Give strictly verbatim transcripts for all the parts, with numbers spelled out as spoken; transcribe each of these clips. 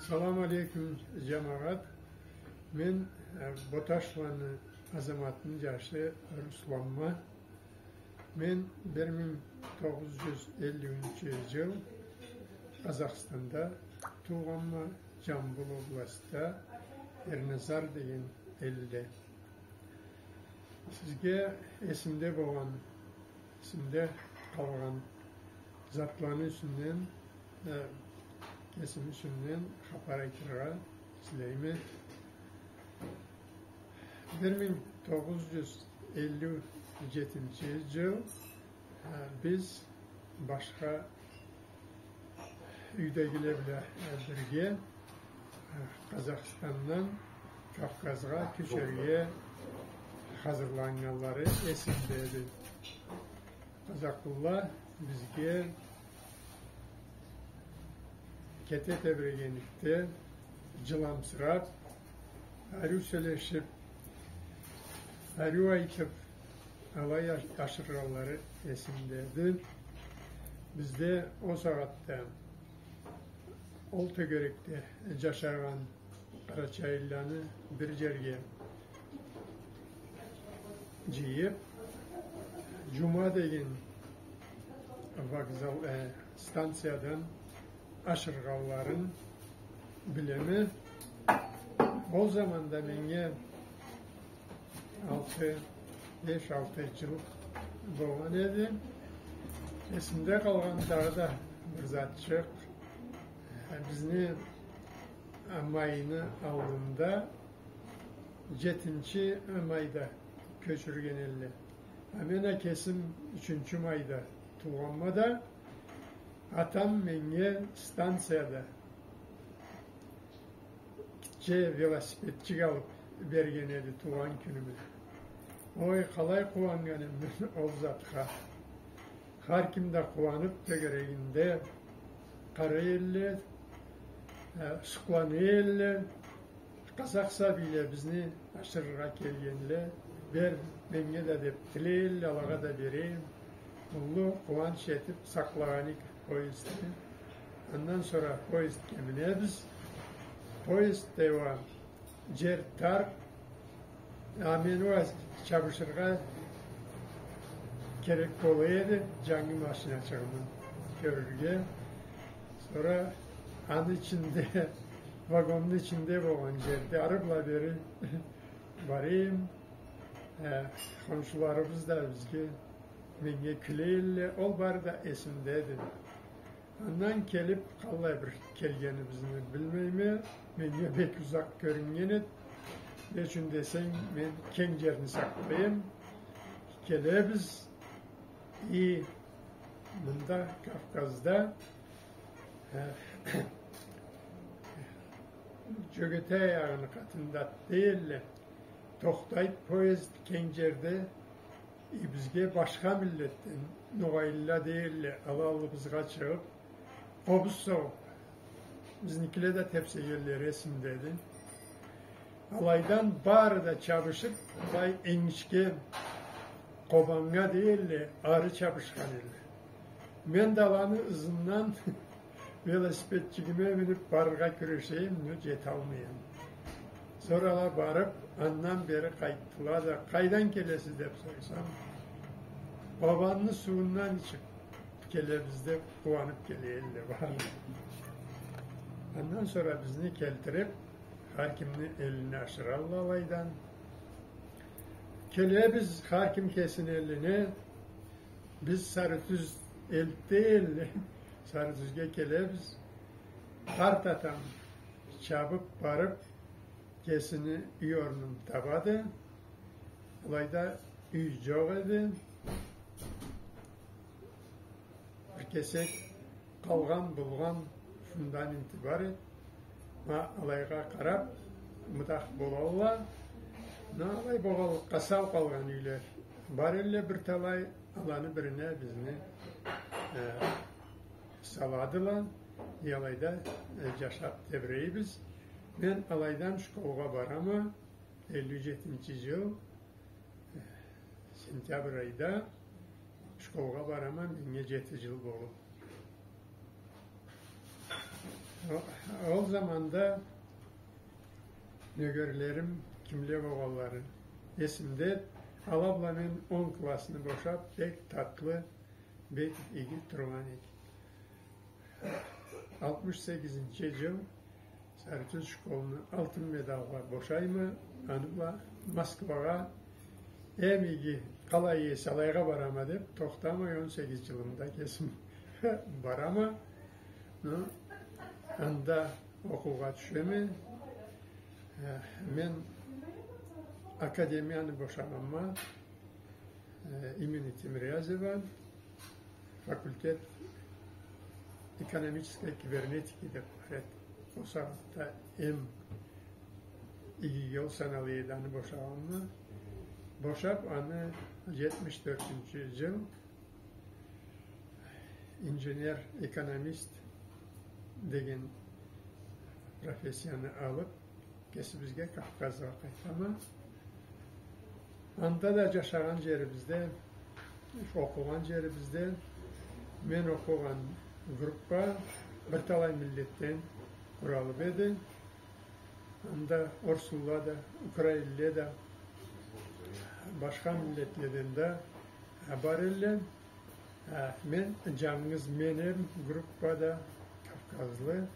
Салам алейкум, джамагъат. Мен, э, Боташланы Азаматны джашы Русланма. Мен бир минг тогъуз джюз элли ючюнчю джыл Къазахстанда туугъанма, Джамбул областда, Эрназар деген элде. Сизге эсимде болгъан, эсимде къалгъан затланы юсюнден, э, кесими юсюмден хапар айтыргъа излейме. Бир минг тогъуз джюз элли джетинчи джыл, э, биз башха юйдегиле бла бирге, э, Къазахстандан Кавказгъа кёчерге хазырланнганлары эсимдеди. Къазахлыла бизге кете тебрегенликде, джыламсырап, ариу сёлешип, ариу айтып, алай аш-, ашыргъанлары эсимдеди. Бизде ол сагъатда, ол тёгерекде джашагъан къарачайлыланы бир джерге джыйып, Джума деген вокзал, э, станциядан ашыргъанларын билеме. Ол заманда меннге алты, беш-алты джыл болгъан эди. Эсимде къалгъан дагъыда бир затчыкъ. Э, бизни, э, майны аллында, джетинчи майда кёчюрген элле. А мен а кесим ючюнчю майда туугъанма да, атам меннге станцияда гитче велосипедчик алып берген эди туугъан кюнюме. Ой, къалай къууаннган эдим мен ол затха. Хар ким да къууанып, тёгерегинде къарай элле, э, сукълана элле. Къазах сабийле бизни ашырыргъа келгенле, бер меннге да деп тилей элле, алагъа да берейим. Уллу къууанч этип сакълагъан эдик поездни. Андан сора поездге минебиз. Поездде уа джер тар, а мен уа чабышыргъа керек бола эди, джангы машиначыгъымы кёрюрге. Сора аны ичинде, вагонну ичинде болгъан джерде ары бла бери барайым. Э, хоншуларыбыз да бизге, меннге кюлей элле, ол бары да эсимдеди. Андан келип, къаллай бир келгенибизни билмейме, меннге бек узакъ кёрюннген эди. Не ючюн десенг, мен кенг джерни сакълайма. Келебиз, и мында, Кавказда, э, Джёгетей аягъыны къатында дейле, тохтай поезд кенг джерде, и бизге башха миллетден, ногъайлыла дейле, ала аллыбызгъа чыгъып, къобуз согъуп, бизникиле да тепсегенлери эсимдеди. Алайдан бары да чабышып, былай энгишге Къобаннга дейле, ары чабышхан эдиле. Мен да аланы ызындан велосипедчигиме минип барыргъа кюрешейим, но джеталмайма. Сора ала барып, андан бери къайтдыла да, къайдан келесиз деп сорсам, Къобанны сууундан ичип келебиз деп къууанып келе эдиле бары. Андан сора бизни келтирип, хар кимни элине ашыралла алайдан. Келебиз, хар ким кесини элине. Биз Сарытюз элде элле, Сарытюзге келебиз. Къарт атам чабып барып, кесини юй орнун табады. Алайда юй джокъ эди. Бир кесек къалгъан-булгъан фундаменти бар эди. Ма алайгъа къарап, мыдах болалла. Ма алай болгъанлыкъгъа сау къалгъан юйле бар эдиле бир талай, аланы бирине бизни, э, саладыла. И алайда, э, джашап тебрейбиз. Мен алайдан школгъа барама, элли джетинчи джыл, э, сентябрь айда школгъа барама, меннге джети джыл болуп. Ол, ол заманда нёгерлерим кимле болгъанлары эсимде. Ала бла мен он классны бошап, бек татлы, бек иги тургъан эдик. Алтмыш сегизинчи джыл Сары-Тюз школну алтын медалгъа бошайма, аны бла Москвагъа, эм иги къалай эсе алайгъа барама деп, тохтамай, он сегиз джылымда кесим барама. Ну, анда окъуугъа тюшеме. Э, мен академияны бошагъанма, э, имени Тимирязева, факультет экономической кибернетики деп бар эди. Ол сагъатда эм иги джол санала эди аны бошагъанына. Бошап, аны джетмиш тёртюнчю джыл инженер-экономист деген профессияны алып, кесибизге Кавказгъа къайтама. Анда да джашагъан джерибизде, окъугъан джерибизде, мен окъугъан группа бир талай миллетден къуралып эди. Анда орусла да, украинле да, башха миллетледен да, э, бар элле. Э, мен джангыз мен эм группада, кавказлы.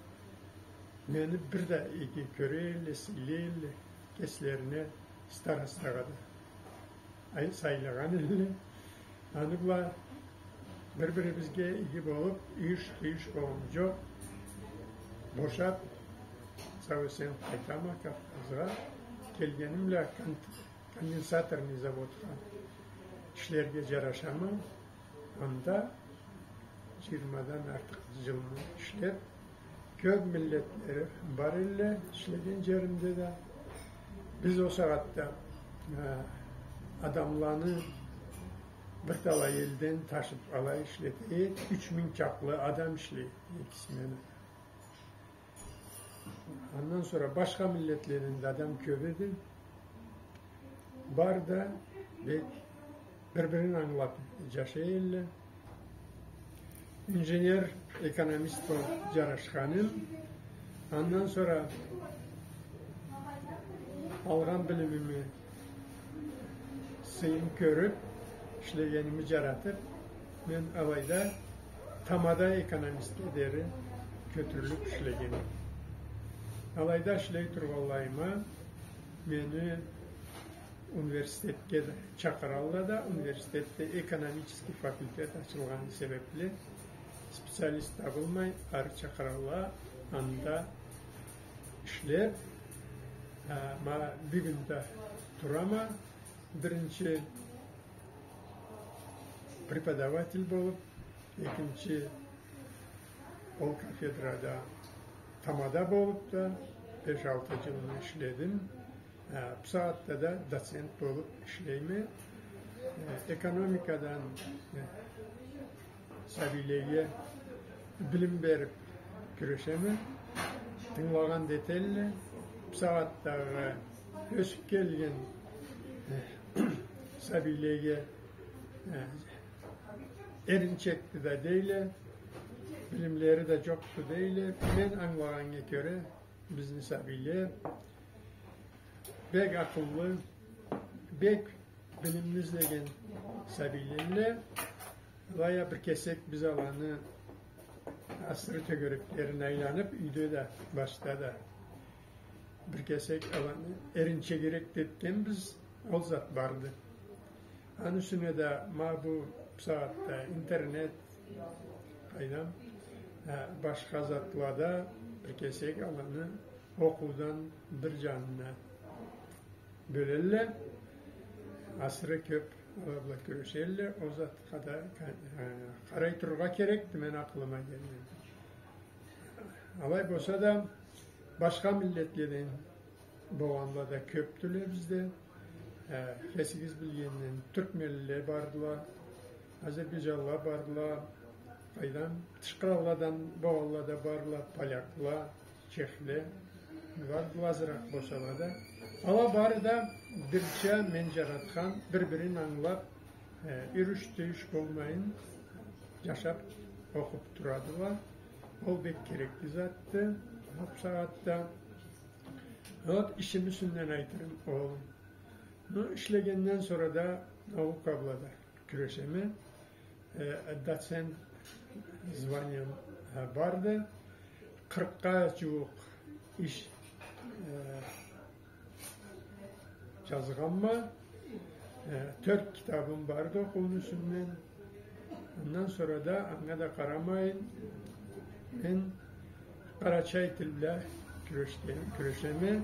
Мени бир да иги кёре элле, сыйлай элле, кеслерине старостагъа да ай-, сайлагъан элле. Аны бла бир-бирибизге иги болуп, юйюш-тюйюш болгъан джокъ. Бошап, сау-эсен къайтама Кавказгъа. Келгеним бла кон-, конденсаторный заводха ишлерге джарашама. Анда джыйырмадан артыкъ джылны ишлеп, кёп миллетлери бар элле ишлеген джеримде да. Биз ол сагъатда, э, адамланы бир талай элден ташып алай ишлете эдик, юч минг чакълы адам ишлей эди эки смена. Андан сора башха миллетледен да адам кёп эди. Бары да бек бир-бирин ангылап джашай элле. Инженер-экономист болуп джарашханым. Андан сора алгъан билимими сыйын кёрюп, ишлегеними джаратып, мен алайда тамада экономистге дери кётюрюлюп ишлегенме. Алайда ишлей тургъанлайыма, мени университетге да чакъыралла да, университетде экономический факультет ачылгъаны себепли специалист табылмай, ары чакъыралла, анда ишлеп, э, ма бюгюн да турама. Биринчи преподаватель болуп, экинчи ол кафедрада тамада болуп да беш-алты джылны ишледим. Э, бу сагъатда да доцент болуп ишлейме. Э, экономикадан, э, сабийлеге билим берип кюрешеме. Тынгылагъан да этелле. Бу сагъатдагъы ёсюп келген, э, сабийлеге, э, эринчекди да дейле, билимлери да джокъду дейле. Мен ангылагъаннга кёре, бизни сабийле бек акъыллы, бек билимни излеген сабийлелле. Алай а бир кесек биз аланы асыры тёгереклерин айланып, юйде да, башда да бир кесек аланы эринчегирек этгенбиз, ол зат барды. Аны юсюне да ма бу сагъатда интернет, къайдам, э, башха затлада бир кесек аланы окъуудан бир джанына бёлелле, асыры кёп ала бла кюрешелле, ол затха да ка-, э, къарай турургъа керекди, мен акъылыма келгенди. Алай болса да, башха миллетледен болгъанла да кёпдюле бизде. Э, кесигиз билгенден, тюркменле бардыла, азербайджанла бардыла, къайдам, тыш къралладан болгъанла да бардыла, полякла, чехле бардыла, азыракъ болсала да. Ала бары да бирча мен джаратхан, бир-бирин ангылап, э, юйюш-тюйюш болмайын, джашап, окъуп турадыла. Ол бек керекли затды, ол сагъатда. Вот, ишим юсюнден айтырым, ол. Ну, ишлегенден сора да наука бла да кюрешеме. Э, доцент званиям, э, барды. Къыркъгъа жууукъ иш, э, жазгъанма. Э, тёрт китабым барды окъууну юсюнден. Андан сора да, анга да къарамайын, мен къарачай тил бла кюрешген-, кюрешеме.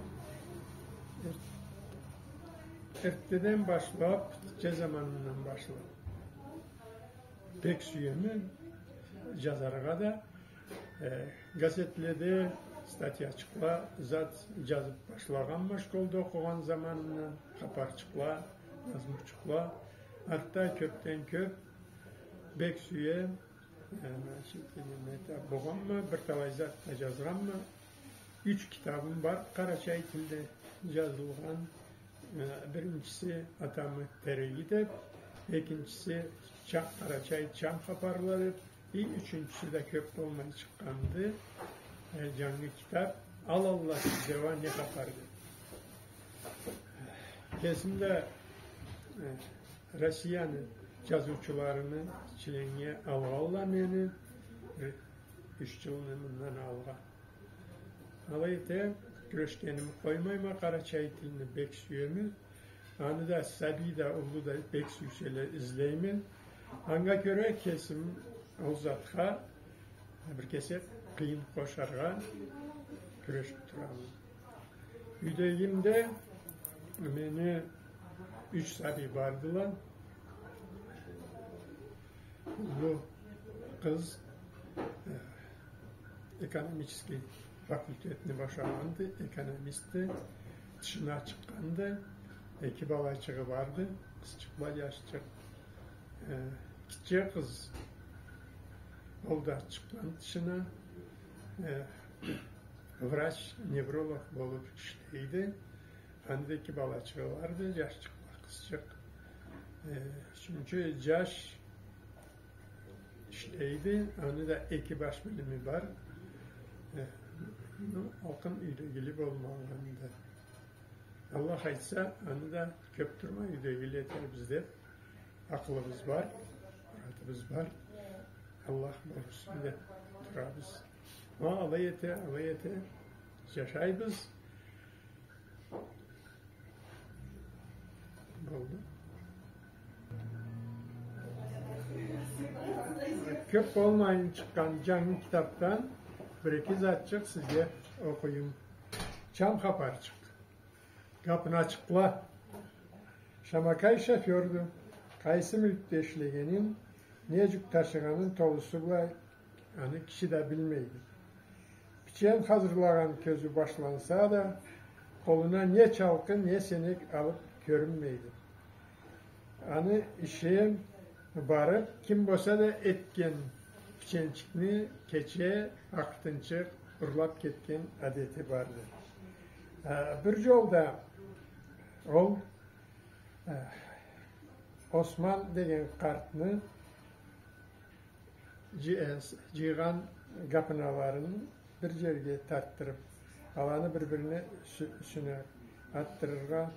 Эр-, эртдеден башлап, тике заманындан башлап. Бек сюеме жазаргъа да. Э, газетледе статьячыкъла, зат жазып башлагъанма школда окъугъан заманымдан, хапарчыкъла, назмучукъла. Артда кёпден кёп, бек сюе, э, значит, неме да болгъанма, бир талай зат да жазгъанма. Юч китабым бар, къарачай тилде жазылгъан. Э, биринчиси «Атамы тереги» деп, экинчиси «Ча-, къарачай чам хапарла» деп, и ючюнчюсю да кёп болмай чыкъгъанды, э, жангы китап «Алалла сизде уа не хапар» деп. Кесим да, э, Россияны жазыучуларыны ичинде алгъанла мени, э, юч жылны мындан алгъа. Алай эте, кюрешгеними къоймайма, къарачай тилни бек сюеме. Аны да сабий да, уллу да бек сюйселе, излейме. Анга кёре кесим ол затха бир кесек къыйын къошаргъа кюрешип турама. Юйдегимде мени юч сабий бардыла. Уллу къыз, э, экономический факультетни бошагъанды, экономистди, тышына чыкъгъанды, эки балачыгъы барды, къызчыкъ бла жашчыкъ. Э, гитче къыз, ол да чыкъгъан тышына, э, врач, невролог болуп ишлейди. Аны да эки балачыгъы барды, жашчыкъ бла къызчыкъ. Э, ючюнчю жаш ишлейди, аны да эки баш билими бар. Э, ну, алкъын юйдегили болмагъанды. Аллах айтса, аны да кёп турмай юйдегили этербиз деп, акъылыбыз бар, муратыбыз бар. Аллах болушсун деп турабыз. Ма алай эте, алай эте, жашайбыз. Болду. Кёп болмайын чыкъгъан жангы китапдан бир-эки затчыкъ сизге окъуюм. Чам хапарчыкъ. Гапначыкъла. Шамакай шофёрду. Къайсы мюлкде ишлегенин, не жюк ташыгъанын толусу бла аны киши да билмейди. Пичен хазырлагъан кёзю башланса да, къолуна не чалкъы, не сенек алып кёрюнмейди. Аны иши барып, ким болса да этген пиченчикни кече акъыртынчыкъ урлап кетген адети барды. Э, бир жолда ол, э, Осман деген къартны жы-, э, с-, жыйгъан гапыналарын бир жерге тартдырып, аланы бир-бирине юсю-, юсюне атдырыргъа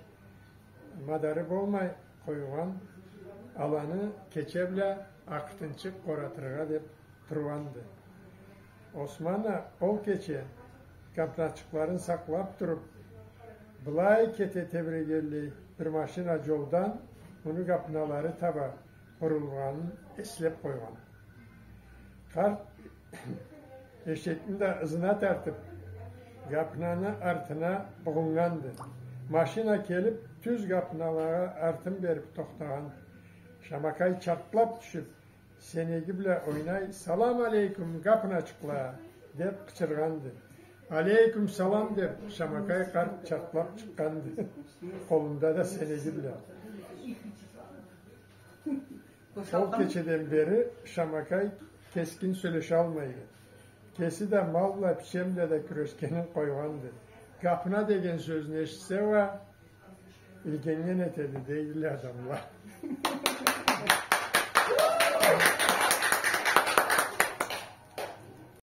мадары болмай къойгъан, аланы кече бла акъыртынчыкъ къоратыргъа деп тургъанды. Осман а ол кече гапыначыкъларын сакълап туруп, былай кете тебирегенлей бир машина жолдан муну гапыналары таба бурулгъанын эслеп къойгъан. Къарт эшекни да ызына тартып, гапынаны артына бугъуннганды. Машина келип, тюз гапыналагъа артын берип тохтагъан. Шамакай чартлап тюшюп, сенеги бла ойнай: «Салам алейкум, гапыначыкъла!» — деп къычыргъанды. «Алейкум салам!» — деп, Шамакай къарт чартлап чыкъгъанды. Къолунда да сенеги бла. Ол кечеден бери Шамакай кескин сёлешалмайды. Кеси да мал бла, пичен бла да кюрешгенин къойгъанды. Гапына деген сёзню эшитсе уа, илгеннген этеди, дейдиле адамла.